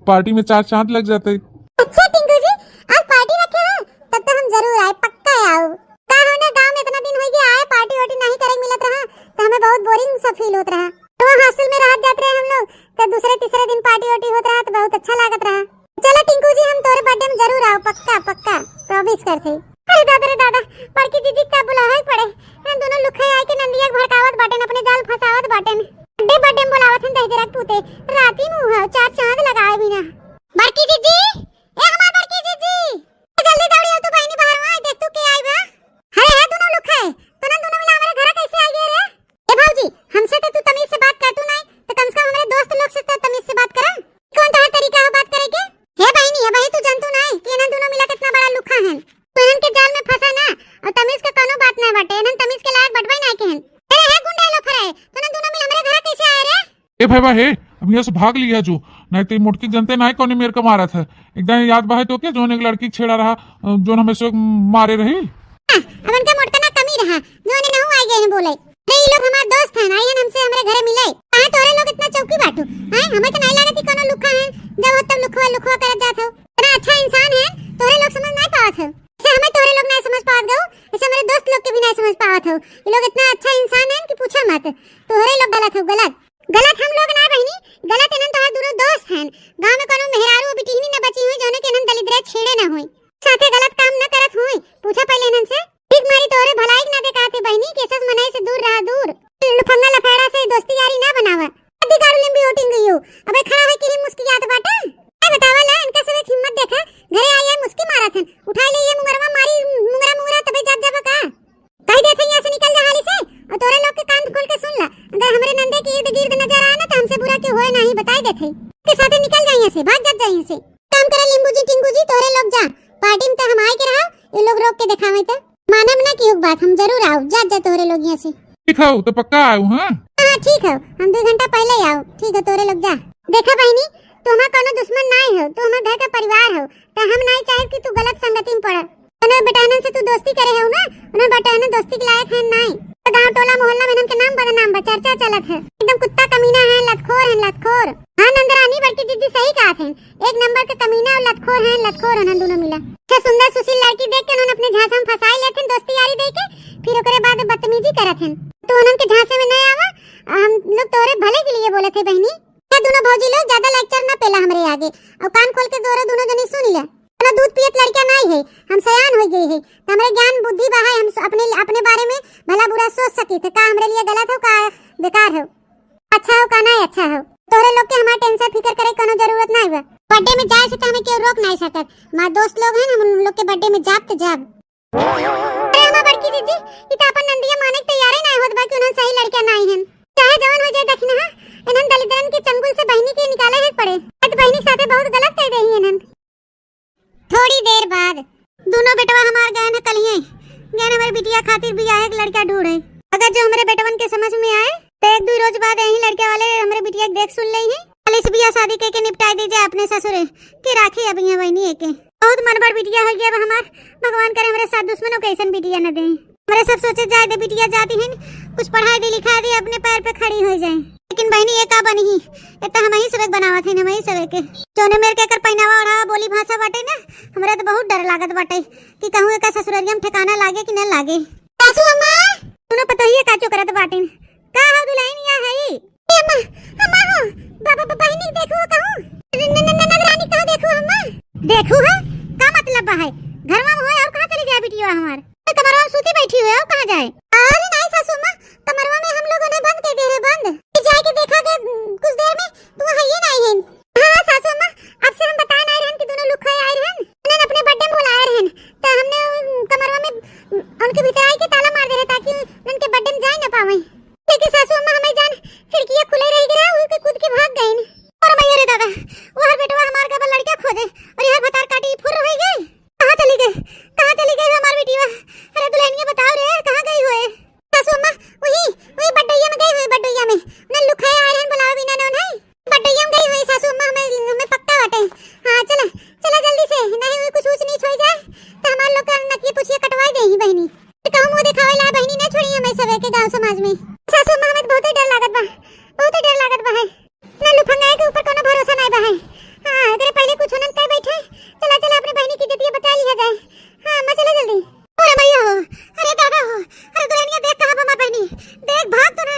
पार्टी में चार चांद लग जाते। अच्छा, टिंकू जी, आज पार्टी रखे हो? तब तो हम जरूर आए, पक्का आऊ। का हो ना, गांव में इतना दिन हो गया आए, पार्टी वार्टी नहीं करे मिलत रहा, तो हमें बहुत बोरिंग सा फील होत रहा। तो हॉस्टल में रहत जात रहे हम लोग, तो दूसरे तीसरे दिन पार्टी वार्टी होत रहा, तो बहुत अच्छा लागत रहा। चला टिंकू जी, हम तोरे बर्थडे में जरूर आओ, पक्का, पक्का, प्रॉमिस करत हई। अरे दादा रे दादा, बड़की जीजी का बुलावे पड़े। हम दोनों लुखे आए के नंदिया के भड़कावत बाटेन, अपने जाल फंसावत बाटेन। बर्थडे, बर्थडे में बुलावत हन दहिजरा के पूते। राती में हुआ चार चांद लगाए बिना। बड़की जीजी, ए हमार बड़की जीजी, ए जल्दी दौड़ी आओ तू बहनी बाहर, वहाँ देख तू के आई बा। अरे हे दोनों लुखे, तोना दोनों मिला हमारे घर कैसे आ गए रे? ए भौजी, हमसे तो तू तमीज से बात कर तू नहीं, तो कम से कम हमारे दोस्त लोग से तो तमीज से बात करा। कौन तोहार तरीका हो बात करे के? हे बहिनी, हे बहिनी, तू जानतू नहीं कि इन्हन दोनों मिला कितना बड़ा लुखा हैं। तू इन्हन के जाल में फंसा ना, और तमीज के कौनो बात नहीं बाटे, इन्हन तमीज के लायक बटवाई नहीं के हैं। अरे हे गुंडा लोफर है, तू इन्हन दोनों मिल हमरे घर कैसे आए रे? ए भाई बा हे, अब यहाँ से भाग लिया जो, नहीं तो ये मोटकी जनते नहीं कौन मेर का मारा था। एकदम याद बा है तो क्या, जोन एक लड़की छेड़ा रहा, अ, जोन हमें से मारे रही। हाँ, अब इनका मोटका ना कमी रहा, जो इन्हें नहु आई गए हैं बोले। अरे, ये लोग हमार दोस्त हैं, आई हैं हमसे, हमरे घरे मिले। काहे तोरे लोग इतना चौकी बाटू? हैं, हमें तो नहीं लागत कि कोनो लुखा हैं, जब हो तब लुखवा, लुखवा करत जात हो। इतना अच्छा इंसान है, तोरे लोग समझ नहीं पावत हो। इसे हमें तोरे लोग नहीं समझ पावत गऊ, इसे हमारे दोस्त लोग के भी नहीं समझ पावत हो। ये लोग इतना अच्छा इंसान है कि पूछो मत। तोरे लोग गलत हो, गलत। गलत हम लोग ना बहिनी, गलत इन्हन तोहार दोनों दोस्त हैं। गांव में कोनो मेहरारू बिटिहनी न बची हुई, जौने के इन्हन दलिद्र छेड़े ना हुई। साथे गलत काम न करत हुई, पूछा पहले इन्हन से। ठीक मारी तोहरे भलाई के नाते कहत ही बहिनी, कि ऐसा मनई से दूर रहा, दूर। लफंगा लफेड़ा से दोस्ती यारी ना बनावा। अति गाड़ू लिम्बी वोटिंग गई हो। अबे खड़ा है कि ही मुस्कियात बाटे। ए बतावा ला, इनका सब एक हिम्मत देखा। घरे आई है मुस्की मारत हन। उठाई ले ये मुंगरवा के होए नाही, बताई देत है। के साथे निकल जाइए से, भाग जात जाइए से। काम करा लिंबू जी, टिंकू जी, तोहरे लोग जा। पार्टी में तो हम आए के रहा, ये लोग रोक के देखावे तो। मानब ना कि एक बात, हम जरूर आउब, जात जा तोहरे लोग यहाँ से। ठीक हौ, तो पक्का आउब, हाँ? हाँ, ठीक हौ, हम दो घंटा पहले ही आउब। ठीक हौ, तोहरे लोग जा। देखा बहिनी, तू हमार कौनो दुश्मन नाई हौ, तू हमार घर का परिवार हौ, तो हम नाई चाहब कि तू गलत संगति में पड़े। उन्हें बेटहनन से तू दोस्ती करे हौ ना, उन्हें बेटहनन दोस्ती के लायक है नाई। तो गाँव टोला मोहल्ला में इनके नाम बदनाम बा, चर्चा चलत है, एकदम कुत्ता कमीना है, लतखोर है, लतखोर। हाँ नंदरानी, बड़की जिज्जी सही कहत है, एक नंबर के कमीना और लतखोर हैं, लतखोर हैं दोनों मिला। अच्छा सुंदर सुशील लड़की देख के उन्होंने अपने झांसा में फंसाई लेथिन दोस्ती यारी दे के, फिर ओकरे बाद बदतमीजी करत हैं। तो उन्होंने के झांसे में नहीं आवा, हम लोग तोरे भले के लिए बोले थे बहनी। ये दोनों भौजी लोग ज्यादा लेक्चर ना पेला हमरे आगे, और कान खोल के दोनों दोनों जनी सुन ले। कोनो दूध पियत लड़का नहीं है, हम सयान हो गए है, तो हमरे ज्ञान बुद्धि बा है, हम अपने अपने बारे में भला बुरा सोच सकी थे, का हमरे लिए गलत हो का बेकार हो। अच्छा हो का ना अच्छा हो, तोहरे लोग के हमार टेंशन फिकर करे कोनो जरूरत नाई बा। बर्थडे में जाए से तो हमें केहू रोक नाई सकत। हमार दोस्त लोग हैं, हम उन लोग के बर्थडे में जाब तो जाब। अरे हमार बड़की जीजी, ई तो अपन नंदिया माने के तैयारे नाई होत बा कि उन्हन सही लड़का नाई हन। चाहे जवन हो जाए दखिनहा, इन्हन दलिद्रन के चंगुल से बहिनी के निकाले ही पड़े। आज बहिनी के साथे बहुत गलत कह देही इन्हन। थोड़ी देर बाद दोनों बेटवा हमार गए न कलिए, गए न हमारे बिटिया खातिर बियाहे के लड़का ढूंढे। अगर जो हमरे बेटवन के समझ में आए, तो एक दो रोज बाद यही लड़के वाले हमरे बिटिया के देख सुन ले ही। कल इस बियाह शादी के, के निपटाई दीजिए अपने ससुरे के राखी अब यहाँ बहनी है के। बहुत मनबड़ बिटिया हो गया अब हमार। भगवान करे हमरे साथ दुश्मनों के ऐसन बिटिया न दें। हमरे सब सोचे जाए दे बिटिया जाती है, कुछ पढ़ाई दे लिखा दे, अपने पैर पे खड़ी हो जाए। लेकिन बहनी ये का बनी ही, ये तो हम ही सबक बनावत है, हम ही सबक के। जौने मेर के एकर पहनावा ओढ़ावा बोली भाषा बाटे ना, हमरा तो बहुत डर लागत बाटे कि कहूँ एकर ससुररिया में ठिकाना लागे कि न लागे। सासू अम्मा, तूने पतोहिए का चोकरत बाटिन, का हो दुल्हन यहाँ है? ए अम्मा, अम्मा हो, बाबा, बा-, बहिनी देखो कहूँ। न-, न-, न-, ननद रानी कहाँ देखो अम्मा? देखो है, का मतलब बा है? घरवा में होए और कहाँ चली जाए बिटिया हमार? तो कमरवा में सूती बैठी हुए और कहाँ जाए? अरे नहीं सासू अम्मा, कमरवा में हम लोगों ने बंद कर दे रहे, बंद। ये जाए के देखा के, उम, कुछ देर में तू है ये नहीं है। हाँ सासू अम्मा, अब से हम बताए नहीं रहन कि दोनों लुखाए आए रहन, उन्होंने अपने बर्थडे में बुलाए रहन, तो हमने उन कमरवा में, उम, उनके भीतर आई के ताला मार दे रहे ताकि उनके बर्थडे में जाए ना पावे। लेकिन सासू अम्मा हमें जान खिड़किया खुले रह गया, उनके कूद के भाग गए। और मैं, अरे दादा, वो हर बेटवा हमार गबल लड़का खोजे और यार भतार काटी फुर हो गई। कहाँ चली गई, कहाँ चली गई हमार बिटिया? अरे दुल्हनिया बताओ रे, कहाँ गई हुए? सासू अम्मा, वही, वही बड्डोइया में गई हुई, बड्डोइया में। उन्हें लुखाए आए रहन बुलावे बिना ना उन्हें। बड्डोइया में गई हुई सासू अम्मा, हमें, हमें पक्का बाटे। हाँ, चला, चला जल्दी से, नहीं हुई कुछ ऊँच नीच हो जाए, तो हमार लोग का नकिया पुछिया कटवाई दे ही बहनी। तो कहूँ मुँह दिखावे ला बहनी ना छोड़ी हमें सबे के गाँव समाज में। सासू अम्मा, हमें तो बहुत ही डर लागत बा, बहुत ही डर लागत बा है। ना लुफंगाए के ऊपर कोनो भरोसा नहीं बा है। हाँ, एकरे पहले कुछ होनन कह बैठे। चला, चला, अपने बहनी की इज्जतिया बचा लिया जाए। हाँ, अम्मा, चला जल्दी। अरे भैया हो, अरे दादा हो, अरे दुल्हनिया देख कहाँ बा हमार बहनी। देख, भाग तो ना,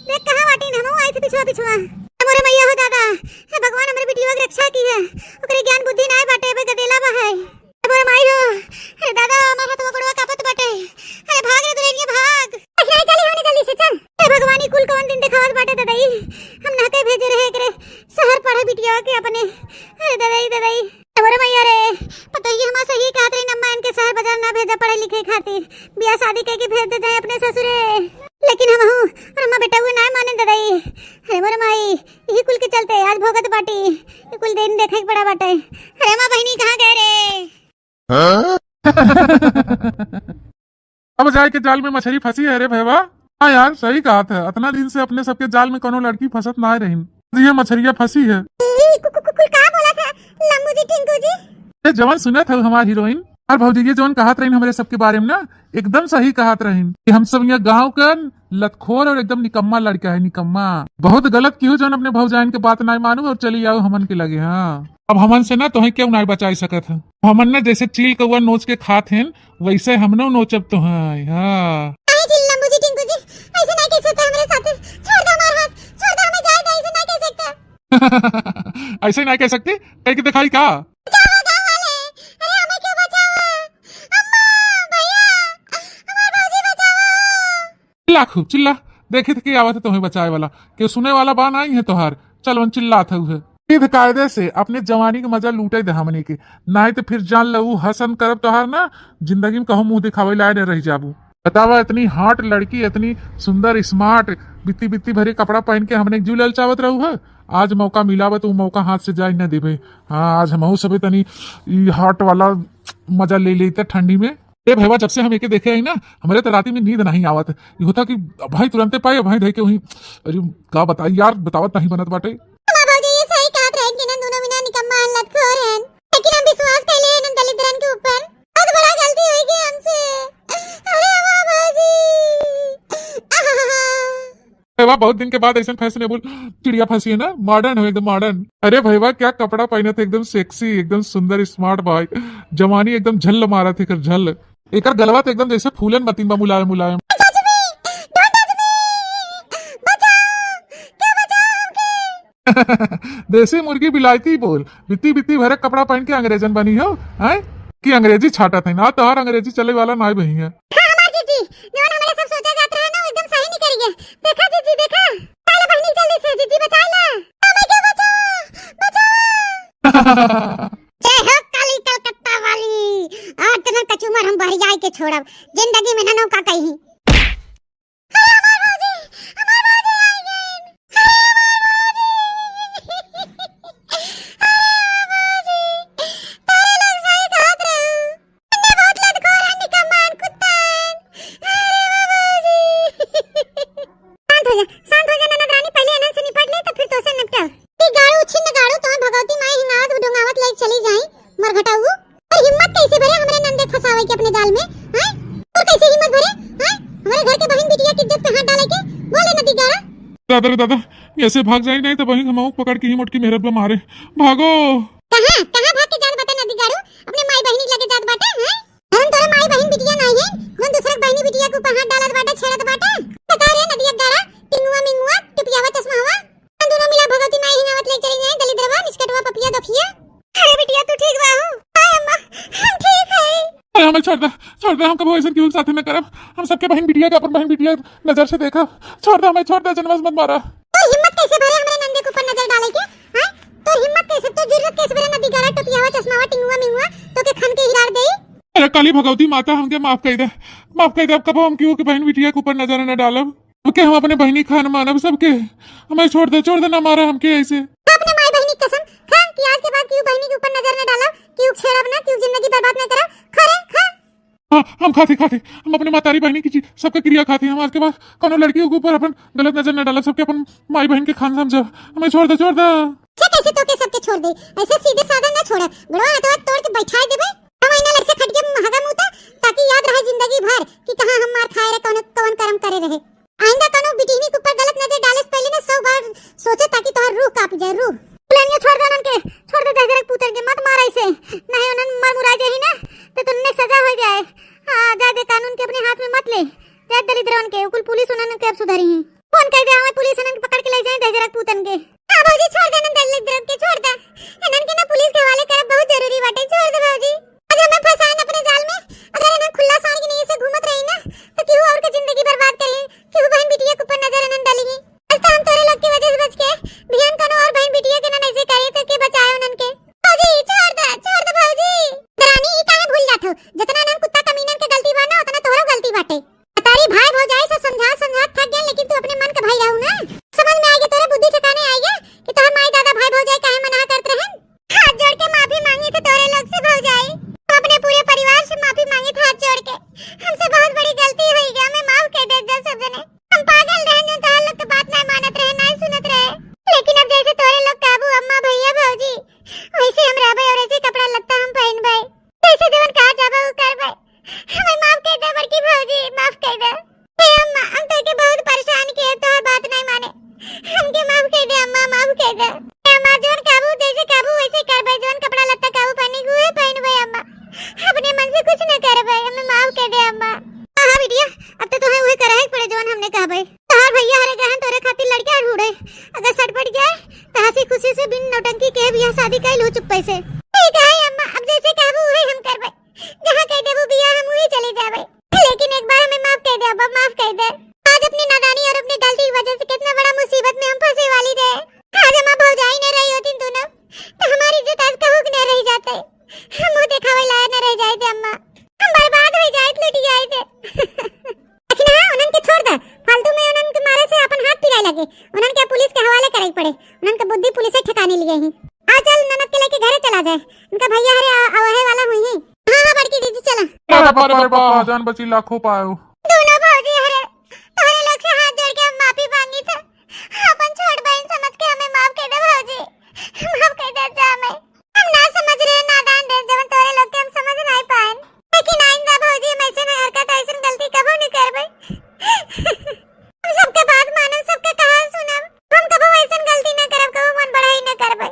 देख कहाँ बाटी ना, हम आई थे पिछुआ, पिछुआ। अरे मोरे मैया हो दादा, हे भगवान, हमरे बिटिया के रक्षा की है। ओकरे ज्ञान बुद्धि नाय बाटे, अबे गदेला बा है। अरे मोरे माई हो, अरे दादा, हमार हथवा गोड़वा कांपत बाटे। अरे भाग रे दुल्हनिया, भाग। अरे चली, हमने जल्दी से चल। हे भगवान, ई कुल कवन दिन देखावत बाटे ददाई? हम नहके भेजे रहे एकरे शहर पढ़े बिटिया के अपने। अरे ददाई, ददाई। अरे मैया रे, पतोहिया हमार सही कहत रही, अम्मा इनके शहर बाजार ना भेजा पढ़े लिखे खातिर, बियाह शादी कह के भेज दे जाए अपने ससुरे। लेकिन हम हूँ, अरे अम्मा बेटा वो ना माने ददाई। अरे मोरे माई, यही कुल के चलते आज भोगत बाटी, ये कुल दिन देखे के पड़ा बाटे। अरे अम्मा बहनी कहाँ गए रे? हाँ? अब जाए के जाल में मछरी फंसी है रे भैया। हाँ यार, सही कहत है, अतना दिन से अपने सबके जाल में कोनो लड़की फंसत ना रहिन। ये मछरिया फंसी है। ई कु-, कु-, कु-, कुल का बोला था लम्बू जी, टिंकू जी? ये जवन सुनत है हमार हीरोइन और भौजी, ये जवन कहत रहिन हमरे सबके बारे में ना, एकदम सही कहत रहिन कि हम सब यहाँ गाँव का लतखोर और एकदम निकम्मा लड़का है, निकम्मा। बहुत गलत कियो जौन अपने भौजाइन के बात ना मानू और चली आओ हमन के लगे। हाँ, अब हमन से ना तोहे क्यों ना बचाई सकत है। हमन ना जैसे चील कौआ नोच के खात हैं, वैसे हमनो नोचब तो हैं। हाँ। नहीं जी, लम्बू जी, टिंकू जी, ऐसे नहीं कह सकते हमारे साथ। छोड़ दो हमारा हाथ, छोड़ दो, हमें जाए दो, ऐसे नहीं कह सकते। ऐसे नहीं कह सकते, कह के दिखाई का? बचाओ गाँव वाले, अरे हमें क्यों बचाओ? अम्मा, भैया, हमार भौजी बचाओ। चिल्ला खूब चिल्ला, देखी थे के आवत है तुम्हें बचाए वाला, के सुने वाला बा नाई है तोहार। चल वन चिल्लात है उहे। सीध कायदे से अपने जवानी के मजा लूटे दे हमनी के, नाई तो फिर जान लो ऊ हसन करब तोहार ना, जिंदगी में कहूँ मुंह दिखावे लाए न रह जाबू। बतावा, इतनी हॉट लड़की, इतनी सुंदर, स्मार्ट, बित्ती बित्ती भरे कपड़ा पहन के हमने जीव ललचावत रहू है, आज मौका मिला बा तो उ मौका हाथ से जाए न देबे। हाँ, आज हमहू सबे तनी ई hot वाला मजा ले लेते ठंडी में। ए भैया, जब से हम एके देखे हई ना, हमरे तो राती में नींद नहीं आवत। ई होता कि भाई तुरंते पाए, भाई धई के वहीं, अरे का बताई यार, बतावत नहीं बनत बाटे। हमार भौजी ये सही कहत रहन कि नन दोनों मिना निकम्मा हन, लतखोर हन, लेकिन हम विश्वास कैले हन नन दलिद्रन के ऊपर। बहुत बड़ा गलती हो गई हमसे। अरे हमार भौजी। ए वाह, बहुत दिन के बाद ऐसन fashionable चिड़िया फंसी है ना, modern हो एकदम modern। अरे भैया, क्या कपड़ा पहनत है, एकदम sexy, एकदम सुंदर, smart भाई। जवानी एकदम झल्ल मारत है, एकर झल्ल। एकर गलवा तो एकदम जैसे फूलन मतीन बा, मुलायम मुलायम। Don't touch me! Don't touch me! बचाओ! क्यों बचाओ हमके? देसी मुर्गी बिलायती बोल, बित्ती बित्ती भरे कपड़ा पहन के अंग्रेजन बनी हो, हैं? कि अंग्रेजी छाटत है ना, तोहार अंग्रेजी चले वाला नाय बही है। हाँ, हमार जीजी, जवन हमरे सब सोचा जात रहे ना, वो एकदम सही निकल गया। देखा जीजी, देखा, बचाई ला बहिनी, जल्दी से जीजी, बचाई ला। अम्मा के बचाओ, बचाओ। जय हो काली कलकत्ता वाली। आज तो ना कचूमर हम बहरियाई के छोड़ब, जिंदगी में ना नौका कहीं। अरे हमार भौजी, हमार भौजी आई गईन। अरे हमार भौजी। अरे हमार भौजी। तारे लोग सही कहत रहू। अन्य बहुत लतखोर है, निकम्मा है, कुत्ता है। अरे हमार भौजी। शांत हो जा, शांत हो जा ननद रानी, पहले इन्हन से निपट ले, तब फिर तोसे निपटा। ई गाड़ू, छिन्न गाड़ू, तोहर भगवती माई हिंगावत डोंगावत लेके चली जाई, मरघटाऊ। और हिम्मत कैसे भरे हमरे नंदे फंसावे के अपने जाल में, हैं? और कैसे हिम्मत भरे, हैं? हमारे घर के बहन बिटिया की इज्जत पे हाथ डाले के? बोले नदी गाड़ा। दादा रे दादा, ऐसे भाग जाई नहीं तो बहन हमहू पकड़ के ही मोटकी मेहरत पे मारे। भागो। कहाँ, कहाँ भाग के जात बाटे नदी गाड़ू? अपने माई बहिनी लगे जात बाटे, हैं? हम तोरे माई बहिन बिटिया नहीं है, जौन दूसरा के बहिनी बिटिया के ऊपर हाथ डालत बाटे, छेड़त बाटे। बता रे नदिया गाड़ा, टिंगुआ मिंगुआ, टुपियावा चश्मावा। हम दोनों मिला भगवती माई हिंगावत ले चली जाए, दलिद्रवा, निष्कटवा, पपिया, दोखिया। अरे बिटिया, तू ठीक बा हो? हाय अम्मा, हम ठीक है। अरे हमें छोड़ दे, छोड़ दे, हम कबो ऐसन केहू के साथे न करब। हम सबके बहिन बिटिया के अपन बहिन बिटिया नजर से देखब। छोड़ दे हमें, छोड़ दे, जनवस मत मारा। तोर हिम्मत कैसे भरे हमरे नंदे के ऊपर नजर डाले के? हैं? तोर हिम्मत कैसे, तोर जुर्रत कैसे भरे नदी गाड़ा, टोपियावा, चश्मावा, टिंगुआ, मिंगुआ, तो के खन के हिरार देई? अरे काली भगवती माता, हमके माफ कर दे, माफ कर दे। अब कबो हम केहू के बहिन बिटिया के ऊपर नजर न डालब। ओके, हम अपने बहिनी खान मानब सबके। हमें छोड़ दे, छोड़ दे, ना मारा हमके ऐसे। खा अपने माई बहिनी की कसम, खा कि आज के बाद केहू बहिनी के ऊपर नजर न डालब, केहू छेड़ब ना, केहू जिंदगी बर्बाद न करब। खा रे, खा। हाँ, हम खाते, खाते, हम अपने मातारी बहिनी की चीज सबके किरिया खाते। हम आज के बाद कोनो लड़की के ऊपर अपन गलत नजर न डालब, सबके अपन माई बहिन के खान समझब। हमें छोड़ दे, छोड़ दे। अच्छा, कैसे तो के सबके छोड़ दे, ऐसे सीधे साधा ना छोड़ा, गोड़वा हाथवा तोड़ के बैठा देबे। हम इन्हें लग से खटिया में हगा मुता, ताकि याद रहे जिंदगी भर कि कहाँ हम मार खाए रहे, कौन, कौन कर्म करे रहे। आइंदा कौनो बिटिहनी के ऊपर गलत नजर डाले से पहले ना सौ बार सोचे, ताकि तोहार रूह कांप जाए, रूह। फुलनिया छोड़ दे उनन के, छोड़ दे दहजरक पूतन के, मत मार ऐसे, नहीं उनन मर मुरा जाही ना, तो तुन्ने सजा हो जाए। हाँ, जा दे कानून के अपने हाथ में मत ले, जा दलिद्रवन के, कुल पुलिस उनन के अब सुधारी ही। फोन कर दे, हमें पुलिस उनन के पकड़ के ले जाए दहजरक पूतन के। हाँ भौजी, छोड़ दे इनन दलिद्रन के, छोड़ दे। इनन के ना पुलिस के हवाले करब बहुत जरूरी बाटे, छोड़ दे भौजी। आज हमें फंसाइन अपने जाल में। अगर इन्हन खुला साँड़ के नहीं से घूमत रही ना, तो केहू और के जिंदगी बर्बाद करी, केहू बहन बिटिया के ऊपर नजर इन्हन डाली। आज तो हम तोरे लोग की वजह से बच के, बिहान कोनो और बहन बिटिया के ना ऐसे करे तो के बचाए उन्हन के। भौजी, छोड़ दे, छोड़ दे भौजी। दरानी, ई काहे भूल जात हो? जितना इन्हन कुत्ता कमीनन के गलती बा ना, उतना तोहरो गलती बाटे। अतारी भाई भौजाई से समझा समझा थक गए, लेकिन तू अपने मन के भाई रहू ना। समझ में आएगा, तोरे बुद्धि ठिकाने आएगा कि तोहर माई दादा भाई भौजाई काहे मना करत रहन। हाथ जोड़ के माफी मांगी थे तोरे लोग से भौजाई। हम अपने पूरे परिवार से माफी मांगी थे हाथ जोड़ के। हमसे बहुत बड़ी गलती हुई गया, हमें माफ कर दे जा सब जने। हम पागल रहन जो तोहर लोग के बात नहीं मानत रहे, नहीं सुनत रहे। लेकिन अब जैसे तोरे लोग काबू अम्मा भैया भौजी, वैसे हम रहबे और ऐसे कपड़ा लत्ता हम पहनबे। जैसे जवन कहा जाबे वो करबे। हमें माफ कर दे बड़की भौजी, माफ कर दे। हे अम्मा, हम तोके बहुत परेशान किए, तोहार बात नहीं माने। हमके माफ कर दे अम्मा, माफ कर दे। हे अम्मा, जौन काबू, जैसे काबू वैसे करबे, जौन कपड़ा लत्ता काबू पहने के उहे पहनबे अम्मा। अपने मन से कुछ न करबे, हमें माफ कर दे अम्मा। हाँ, हाँ बिटिया, अब तो तोहे उहे करहे के पड़े जौन हमने कहबे। तोहार भैया हरे गहन तोरे खातिर लड़कियां ढूंढे, अगर सटपट जाए तो हंसी खुशी से बिन नौटंकी के बियाह शादी कर लू चुप्पे से। ठीक है अम्मा, अब जैसे कहबू उहे हम करबे। जहाँ कह देबू बियाह हम उहे चले जाबे। लेकिन एक बार हमें माफ कर दे अब्बा, माफ कर दे। आज अपनी नादानी और अपनी गलती की वजह से कितना बड़ा मुसीबत में हम फंसे वाली रहे। आज हम भौजाई न रही होती दोनों, तो हमारी इज्जत आज कहूँ की न रह जाते। हम मुँह दिखावे लायक न रह जाते अम्मा, हम बर्बाद हो जाए, लुट जाए थे। लेकिन हाँ, उन्हन के छोड़ दे, फालतू में उन्हन के मारे से अपन हाथ पिराए लगे। उन्हन के पुलिस के हवाले करे के पड़े, उन्हन के बुद्धि मिल गई ही। आ चल, ननद के लेके घरे चला जाए, उनका भैया हरे आ-, आवहे वाला हुई है। हाँ, हाँ, बड़की दीदी, चला। अरे बाप रे बाप, जान बची लाखों पायो। दोनों भौजी हरे, तोहरे लोग से हाथ जोड़ के हम माफी मांगी थे, अपन छोट बहन समझ के हमें माफ कर दे भौजी, माफ कर दे जा हमें। हम ना समझ रहे, नादान रहे, जवन तोहरे लोग के हम समझ नहीं पाए, लेकिन आइंदा भौजी हम ऐसे हरकत, ऐसन गलती कबो नहीं करबे। हम सबके बात मानब, सबके कहा सुनब। हम कबो ऐसन गलती न करब, कबो मन बढ़ाई न करबे।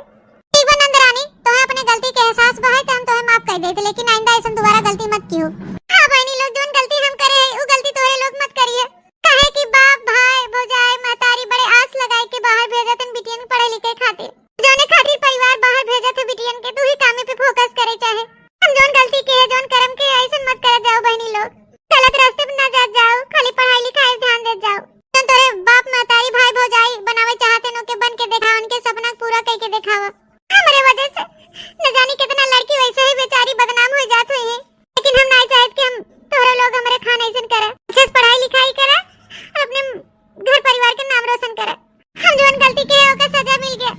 ठीक बा नंदरानी, तोहे अपने गलती के एहसास बा है, त हम तोहे माफ कर देते, लेकिन आइंदा ऐसन दोबारा गलती मत कियो। हाँ बहनी लोग, जौन गलती हम करे है, उ गलती तोहे लोग मत करिए। काहे कि बाप, भाई, भौजाई, महतारी बड़े आस लगाए के बाहर भेजत हन बिटियन के पढ़े लिखे खातिर। जौने खातिर परिवार बाहर भेजत है बिटियन के, तू ही कामे पे फोकस करे चाहे। हम जौन गलती के है, जौन करम के, ऐसन मत करत जाओ बहनी लोग। गलत रास्ते पे ना जात जाओ, खाली पढ़ाई लिखाई पे ध्यान देत जाओ। जौन तोरे बाप महतारी भाई भौजाई बनावे चाहते न, ओके बन के देखा, उनके सपना के पूरा करके देखावा। हमरे वजह से न जानी कितना लड़की वैसे ही बेचारी बदनाम हो जात हुई है, लेकिन हम नहीं चाहत कि हम तोहरे लोग हमरे खान ऐसन करे। अच्छे से पढ़ाई लिखाई करा और अपने घर परिवार के नाम रोशन करा। हम जौन गलती के है, ओकर सजा मिल गया।